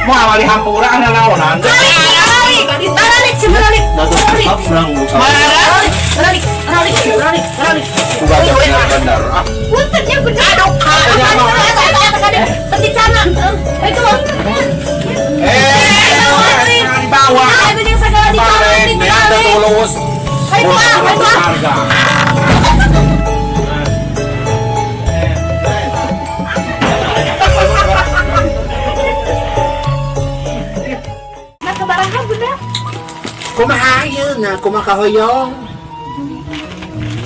Mau awali hampura ana naonan. Balik, balik, sih balik. Balik, Balik, balik, balik, balik. Udah benar-benar. Ah, Punten ya bener. Aduh, penting sana. Itu bang. Eh, dibawa. Ah, itu yang segala di sana Balik, penting ada tulus. Ayo ah, ayo ah. Harga. Nah, sabaraha bunda. Kumaha ayeuna, kumaha kahoyong?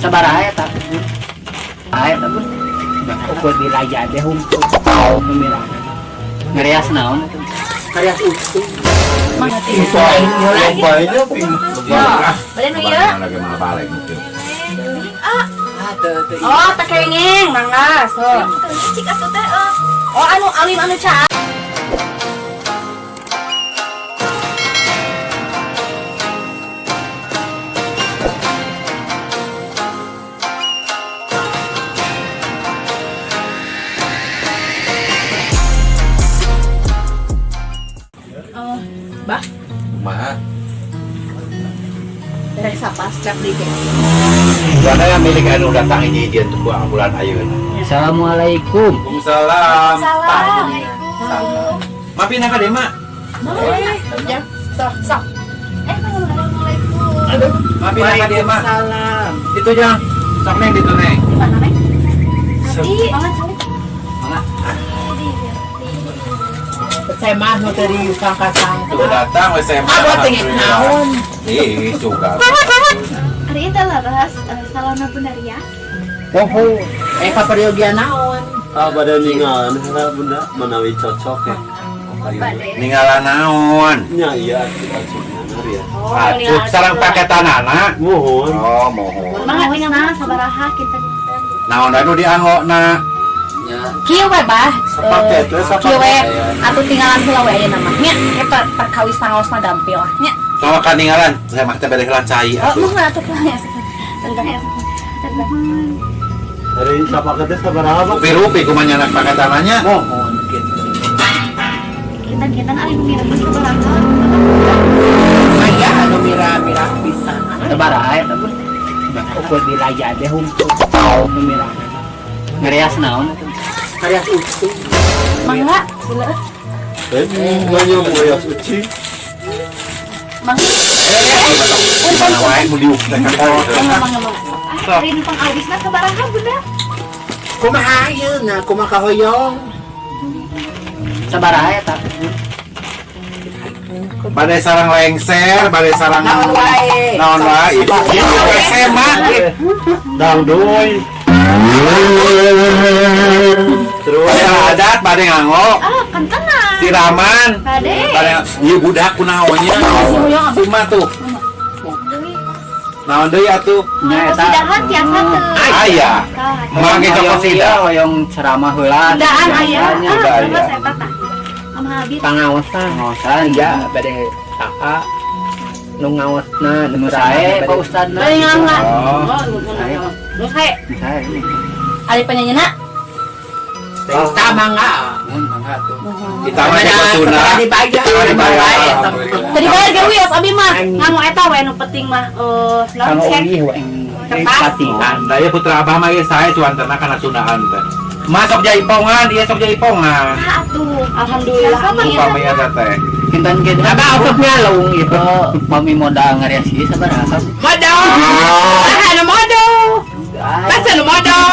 Sabaraha eta? Ah, eta bun. Ukur wilayah deh humpul. Pemirana. Ngarias naon atuh? Karias utuh. Loba Ya, bade nu ieu. Lagi malah balik mungkin. Ah, Ah, teu teu. oh, teh kenging, mangga, so. Cik atuh teh. Oh, anu alim anu caa. Oh, bah, Kumaha? beres apa cak di Karena yang milik anu datang ini dia tuh bulan ayeuna. Assalamualaikum. Waalaikumsalam. Salam. Maafin ka deh, Mak. Ya, sok, sok. Eh, assalamualaikum. Maafin ka deh, Mak. Salam. Itu jang. Sok neng ditu neng. Di mana, Neng? Di, mana calik? Saya mah nu teu disangka-sangka. Tuh datang we saya. Ah, buat tinggi naon. Ih, suka. Hari itu leres, salona Bunda Ria. Oh, eh kaperyogian naon? Ah, bade ningalan heula bunda manawi cocok ya. Ninggalan naon? Nya iya atuh ya. Oh, Aduh, sarang paketanana. Muhun. Oh, mohon. Mangga tinggal sabaraha kita. Naon anu diangokna? Nya. Kieu we, Bah. Sapaket we Kieu we, sapaket. atuh tinggalan heula we ayeuna mah. Nya, eta perkawis pangaosna gampil lah. Nya. Sama kaninggalan, saya mah teh bade heula cai Oh, atuh. mah atuh lah ya. Tentang. Dari sapaket teh sabaraha Bang? Rupi-rupi kumaha nyanak paketananya? Mohon gitu. Kita-kita ari nu mira sabaraha. Aya anu mira-mira pisan. Sabaraha eta bun? Ukur wilayah deh humpul. Pemirana. Ngarias naon atuh? Karias utuh. Mangga, sila. Eh, nanya mau uci. Mangga. Mana wae nu diuk teh ka kolot. Mangga, mangga, mangga. Ari nu pangawisna sabaraha Bunda? Kumaha ayeuna, kumaha kahoyong? Sabaraha eta? Bade sarang lengser, bade sarang Naon wae. Naon wae? Ieu SMA. Dangduy. Terus Bade adat, bade nganggo. Ah, kan tenang. Siraman. Bade. Bade ieu budak kunaonnya. Cuma tuh. Naon deui atuh? Nya eta. Kosidahan tiasa teu. Aya. Mangke Hoyong kosida. ieu, hoyong ceramah heula. Daan aya. Nya. Ah, Udah, mangga aya. saya tata. Am habis. Pangaosan. Pangaosan. Iya, bade saka nu ngaosna Nu sae Pak Ustadna. Bade nganggo. Oh. Oh, nu sae. Nu sae. Ari penyanyina. Tah mangga. Mun mangga atuh. Kita mah jago Sunda. Dibayar. Dibayar. Tadi bayar ge wios abi mah. Nganggo eta we nu penting mah eh naon Kanggo cek. ungih we. Kertas. Latihan. Nah, ieu putra abah mah ieu sae cuanterna kana Sundaan teh. Masuk jaipongan, ieu sok jaipongan. Ah atuh. Alhamdulillah. Amin. Upami eta teh. Kinten ge Abah osok nyalung gitu. Pami modal ngarias ieu sabaraha? Modal. Ah, anu modal. Pas anu modal.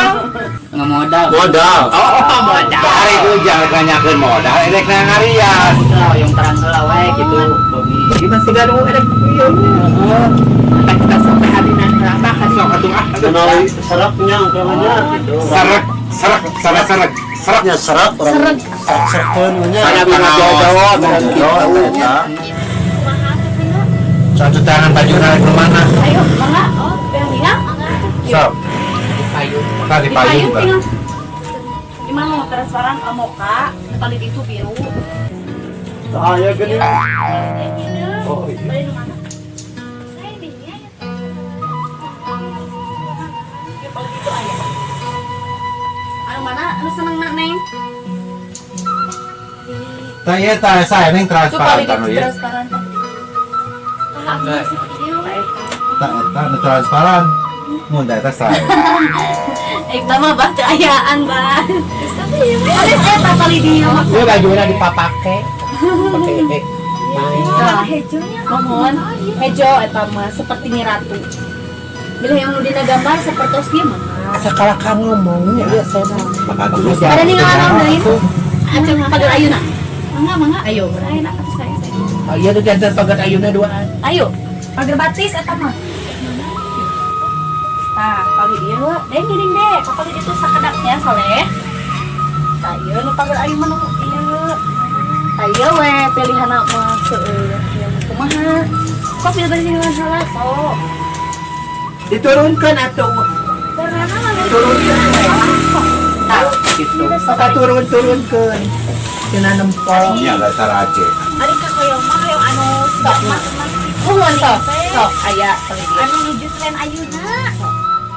Ngamodal. modal. Oh, modal. Ari ujang rek nanyakeun modal, erek na ngarias. Putra hoyong terang heula wae gitu. Pami Gimana sih gaduh erek ieu nya. Kita sampai hari nana bahkan Sok atuh ah. Menawi seraknya umpamanya gitu. Serek, serek, serek, serek, serek. Nya serak orang serak-serakeun nya. Sana bina Jawa-Jawa Jawa eta. Satu tangan baju naik ke mana? Ayo, mangga. Oh, yang tinggal. Sok, payung. maka di payung kan. tinggal. Gimana mau transparan moka, depan di itu biru. Tah aya geuning. Oh iya. Bade nu mana? Saya di dieu ya. Ya paling itu aya. Anu mana? Anu seneng nak neng? Tah ieu tah saya neng Itu transparan paling tah nu ieu. transparan. Ah, aku masih ieu we. Tah eta nu transparan. Mun tah eta sae. Eh, mah bah teu ayaan, bah. Tapi ieu we. Alis eta kali dia. Ieu bajuna dipapake. Pake main. Warna hejonya. Mohon hejo eta mah seperti Nyi Ratu. Bila yang nu dina gambar sapertos ieu mah. Asa kalakah ngomongnya ieu saya. Maka terus Ada nih ngaran deui. Acep pagar ayeuna. Mangga, mangga. Ayo. Saya nak atuh saya. Oh iya tuh jantan pagar ayuna duaan. Ayo. Pagar batis eta mah. Tah, kali ieu deh geuning deh. Kapali ditu sakedapnya soleh. Tah ieu nu pagar ayu mah nu ieu. Tah ieu we pilihanna mah seueur. Ieu mah kumaha? Kok pilih bari dengan salah sok. Diturunkan atuh. Warnana mah Turunkan. Tah, Gitu. Maka turun-turunkeun. Cenah nempel. Nya lah saraje. Ari ka hoyong mah hoyong anu siga emas-emas gitu. Mohon sok. Sok aya kali ieu. Anu nuju tren ayeuna.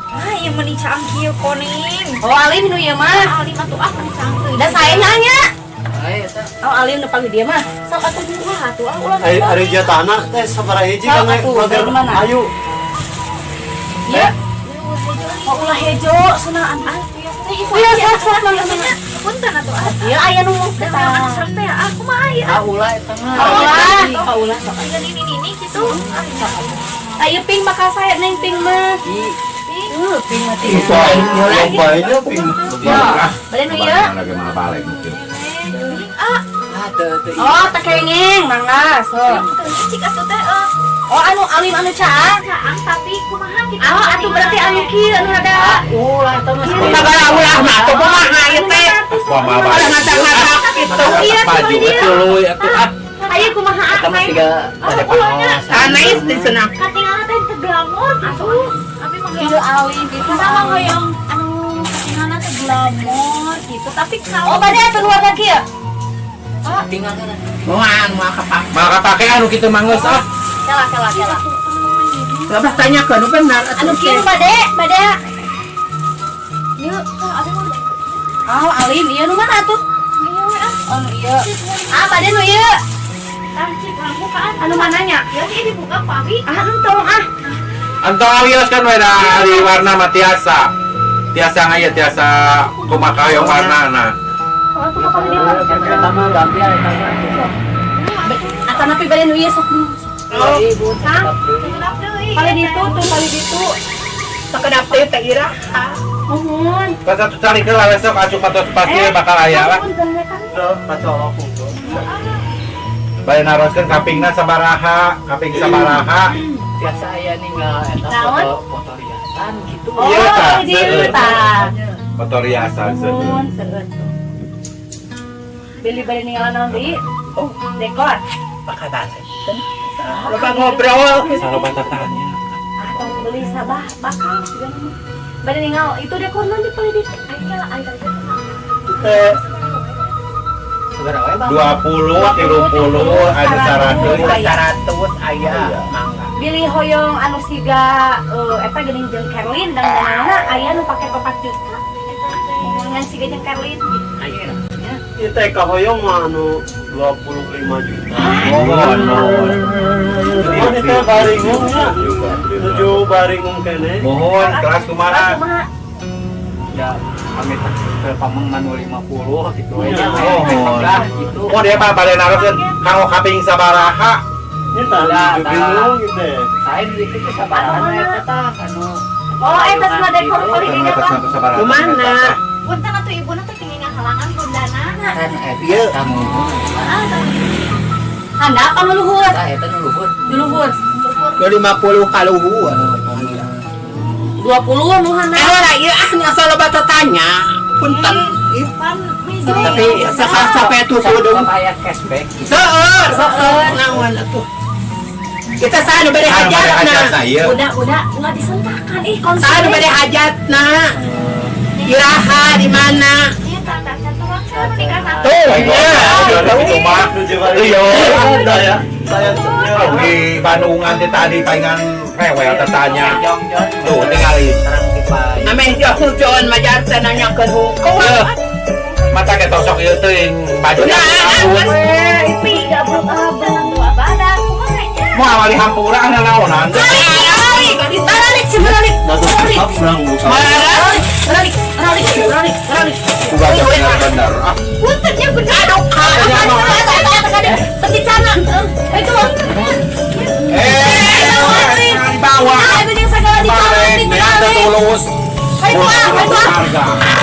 Ah, ieu meni caang kieu kuning. Oh, alim nu ieu mah. Alim atuh ah meni caang teuing. Da sae nya. Ayo eta. Oh, alim nu paling dia mah. Sok atuh Wah, atuh ah ulah. Ari ari jatahna teh sabaraha hiji Sok, kang atuh, pagar dari mana? ayu. Ieu. Oh, Oh, ulah hejo sunaan ah. Iya, Iya, sok sok mangga mangga. Punten atuh ah. Ieu aya nu Dan memang anu serem teh ah kumaha ieu? Ah ulah eta mah. Kaulah, kaulah sok. Ieu nini nini gitu. Ah, ieu pink bakal saya neng pink mah. Ih, Pink mah tinggal. Itu lombanya ping. Ah, Bade nu ieu? lagi mah balik mungkin. Ah, ah teu teu. Oh, teh kenging, mangga sok. cik atuh teh eh Oh, anu alim anu caang. caang tapi kumaha gitu. Oh, atuh berarti anu kieu anu rada. Ulah eta mah. Sabaraha ulah mah atuh kumaha ieu teh. Wah, mah Ulah balik. ngatak-ngatak gitu. Iya, Baju tuluy atuh ah. Ayo kumaha Eta mah ah. siga pada pangaosan. Sanes di cenah. Katingalna teh teu glamor gitu. Abi mah Ieu alim itu. Karena mah hoyong anu katingalna teh glamor gitu. Tapi kalau Oh, bade atuh nu warna kieu. Tinggal kan. Moal moal kapake. Maka pake anu kitu manggeus ah. Kela kela kela. Loba tanyakeun nu bener atuh. Anu kieu bade, bade. Ieu tah abi mah Oh, alim ieu nu mana atuh? ieu we ah. Oh, nu ieu. Ah, bade nu ieu. Tah cik urang bukaan. Anu mananya? Ya sih dibuka ku abi. Ah, entong ah. Entong alias kan we da ari warna mah tiasa. Tiasa ngaya tiasa kumaha hoyong warnana. Oh, atuh kapal dia mah. Eta mah ganti eta mah. Atau napi bade nu ieu sok. Ibu, Hah? Gelap deui. Kali ditu tuh, kali ditu. Sakedap teh teh iraha. Mohon. Pas satu cari ke lah besok acuk patos pasti bakal aya lah. Pacolok unggul. Bade naroskeun kapingna sabaraha, kaping sabaraha. Biasa aya ninggal eta Naon? foto foto riasan gitu. Oh, Iya, tah. kali dieu tah. Foto riasan seueur. Mohon seueur. Beli bade ninggalan naon deui? Oh, dekor. Bakal balik. Loba ngobrol. Salah tanya. Atau beli sabah bakal juga nama. Bade ninggal itu dekor naon di paling ditu. Ayo kela ayo tadi teh. Teh Sabaraha we, Bang? 20, 30, ada 100. 100 aya mangga. Billy hoyong anu siga eta geuning jeung Kerlin dan danana aya nu pake 4 juta. Ngan siga jeung Kerlin gitu. Ayo. Ieu teh kahoyong mah anu 25 juta. Oh, no. Cuman itu baringung nya. Nuju baringung keneh. Mohon kelas kumaha? Kumaha? Ya, kami teh ke pameng manu 50 gitu we. Iya. Oh. Lah gitu. Oh, dia mah bade naroskeun kanggo kaping sabaraha. Ini tah Lah, nuju tah. bingung gitu teh. Saya di situ sabaraha eta tah anu. Oh, eta cenah dekor paling dinya Bang. Sabaraha. Lu mana? Punten atuh ibuna teh tinggal ngahalangan bundana. Kan eta Ieu. tamu. Ah, tah. Handap anu luhur? Tah eta nu luhur. Nu luhur. 50 kaluhur. 20 nu handap. Eh lah ieu ah nu asal loba tanya. Punten. Ih, Pan meja. Tapi sampai tuh kudu. Sok aya cashback gitu. Seueur, seueur naon atuh. Kita saha nu bade Anu bade hajatna. hajatna ieu. Udah ulah disentakan ih konsep. Saha nu bade hajatna. Iraha di mana? Iya, tah tah tah turang cenah nu nikah satu. Tuh, Iya, iya. di rumah. Nuju baringung. Iya. Ada ya. Saya Oh, di Bandungan teh tadi palingan rewel tetanya. Jong-jong. Tuh, tingali. Terang di Ameh jauh-jauhan majar teh nanyakeun hukum. Iya. Mata ke tosok ieu teuing baju. Weh, itu diabruk-abruk. Badak kumaha nya? Mau awali hampura ana naonan. Balik, balik, sih balik. Datuk tetap urang usaha. Balik, balik, balik, balik, balik. Bukan benar-benar. Ah, Punten nya bener. Aduh, Bencana. Itu. Eh, dibawa. Ah, itu yang segala Balik, dicalon, ya tulus. Ayo, ah, ayo, ah. Harga.